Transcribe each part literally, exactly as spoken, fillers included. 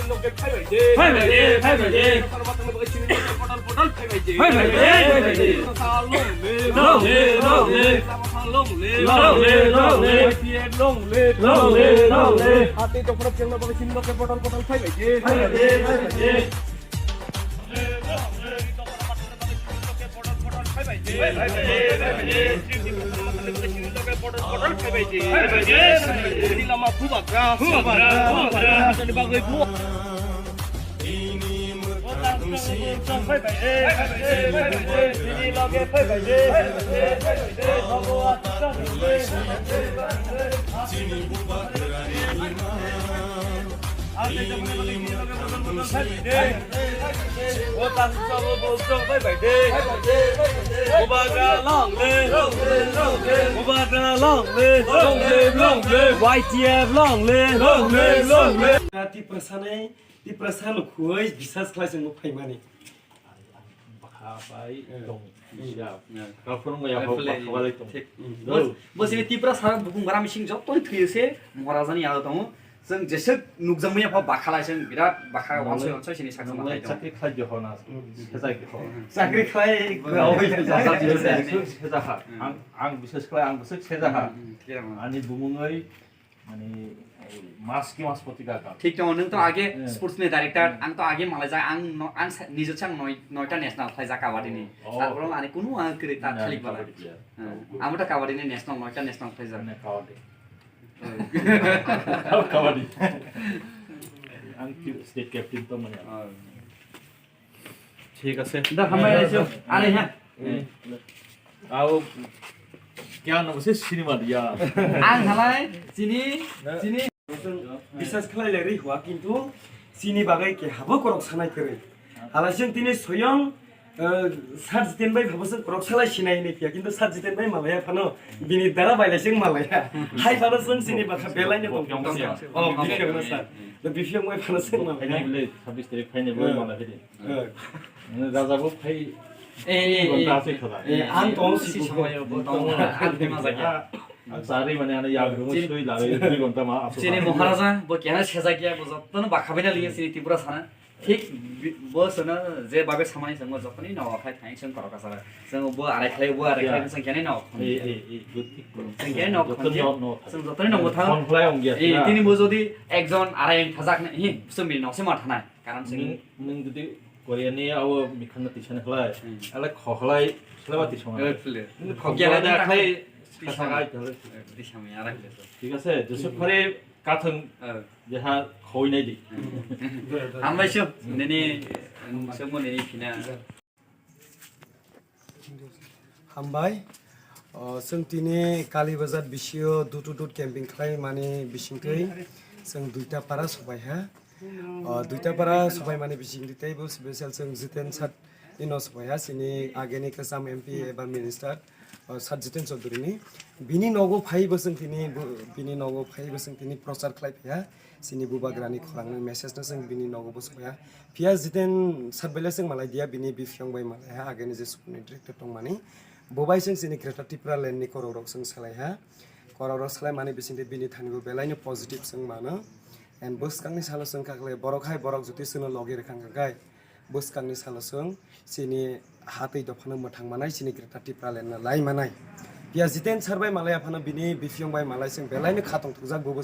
Phaibaidi, phaibaidi. Phaibaidi, phaibaidi. Long live, long live. Long live, long live. Long live, long live. Long live, long live. Phaibaidi, phaibaidi. Bubagra long live! Bubagra long live! Long live, long live! Y T F long live! Long live, long live! Tiprasa nai, Tiprasa no khuwi bisas khlai chwngno phaimani. Bwkha bai tong sijak. Kaphuru maya hok bwkha bai tong. Thik. Bo sini Tiprasa bukung bara mising joto thwiyo se Maharajani yalo tongo. Chwng jeswk nukjakmani apha bakhalai chwng birat bakha wansoi wansoi sini saksa nonglai mathai tongo. Chakri khlai di hona. Sejak di hona. Chakri khlai. Sejaha. Ang, ang bises khlai ang bwswk sejaha. Ani bumungwi Mane, ei, mas ki mas poti ka ka. Thik tongo, nwng to age sports ni director, ang to age malaijak, ang no, ang sa-, nijo chang noi, noita national khlaijak kabaddi ni. Tarpore ani kunu ang kwrwi ta thalik bala. Ang to kabaddi ni national, noita national khlaijak. Mane kabaddi. Kabaddi. Ang ki state captain to mane. Thik ase. Da, hambai aisyo. Are ha. Ao kya naam se cinema diya. Ang halai chini, chini. Bisas khlai le ri hua, kintu chini bagai ke habo korok sanai kwrwi. Halai chwng tini soyong, eh, Sir Jiten bai habo chwng korok salai sinai hinwi phiya, kintu Sir Jiten bai malaya phano bini dara bai lai chwng malaya. Hai phano chwng chini bakha belai no tong tong. Oh, biphyang no sir. Da biphyang bai phano chwng malaya. Sabis tarik phaini bo malaya phidi. Raja bo phai. Eh, eh, eh. Ang tong si samai bo tong. Ang tong sa. Ang sari mane ano yag rumo sui lare dui ghonta ma aso. Chini Maharaja bo kena sejak ya bo jotto no bakha bina liye chini Tripura sana. Thik bo sana je babe samai sangmo jotto ni no khai thai sang koro kasara. Sang bo arai khlai bo arai khlai sang kene no. Eh, eh, eh, good thing. Sang kene no. Sang jotto ni no bo thang. Phone khlai ong ya. Eh, tini bo jodi ekjon arai thajak ni hi sumil no se ma thanai. Karon sing. Nung, nung jodi Korea ni abo mikhang no tisa ni khlai, ale khokhlai, khlai ba tisa ma. Khokya da khlai, kasa kai khlai. Tisa mi ara khlai. Thik ase, Joseph Phare kathang jeha khoi nai di. Hambai sio, nini, sio mo nini phina. Hambai. O, chwng tini Kali Bazar bisio door to door camping khlai mani bisingtwi chwng duita para sobai ha. O, duita para sobai mani bisingtwi teibo special chwng Jiten Sat ni no sobai ha, chini ageni kwcham M P eba minister, o, Sat Jiten Chaudhary ni. Bini nogo phaibo chwng tini bo-, bini nogo phaibo chwng tini prochar khlai phi ha. Chini bubagrani khorangni message no chwng bini nogo bo soya. Phiya Jiten Sat bai le chwng malai diya, bini biphyang bai malai ha, ageni je school ni director tongmani. Bo bai chwng chini Greater Tipraland ni korok rok chwng salai ha. Korok rok salai mani bisingtwi bini thani bo belai no positive chwng mano. And bwskang ni salo chwng kha khlai borok hai borok jotoi chwngno logi rwkha kha khe. Bwskangni salo chwng chini hatwi dophano mwthang manai, chini Greater Tipraland no lai manai. Phiya Jiten Sar bai malai aphano bini biphyang bai malai chwng belai no kha tongthokjak, bo bo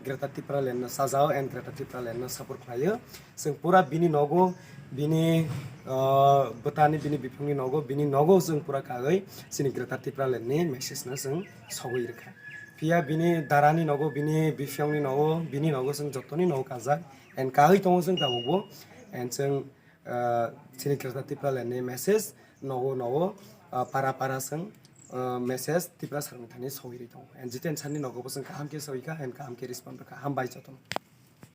Greater Tipraland no sajao and Greater Tipraland no support khlaio. Chwng pura bini nogo, bini, ah, bwtani bini biphyangni nogo, bini nogo chwng pura kagwi chini Greater Tipraland ni message no chwng sogwi rwkha. Phiya bini darani nogo, bini biphyangni nogo, bini nogo chwng jotoni nogo kajak. And kawi tongo chwng tabukbo. And chwng, ah, chini Greater Tipraland ni message nogo nogo, ah, para para chwng, ah, message Tiprasa rokni thani sogwi rwi tongo. And Jiten Sar ni nogo bo chwng kaham khe sogwi kha and kaham khe respond rwkha. Hambai jotono.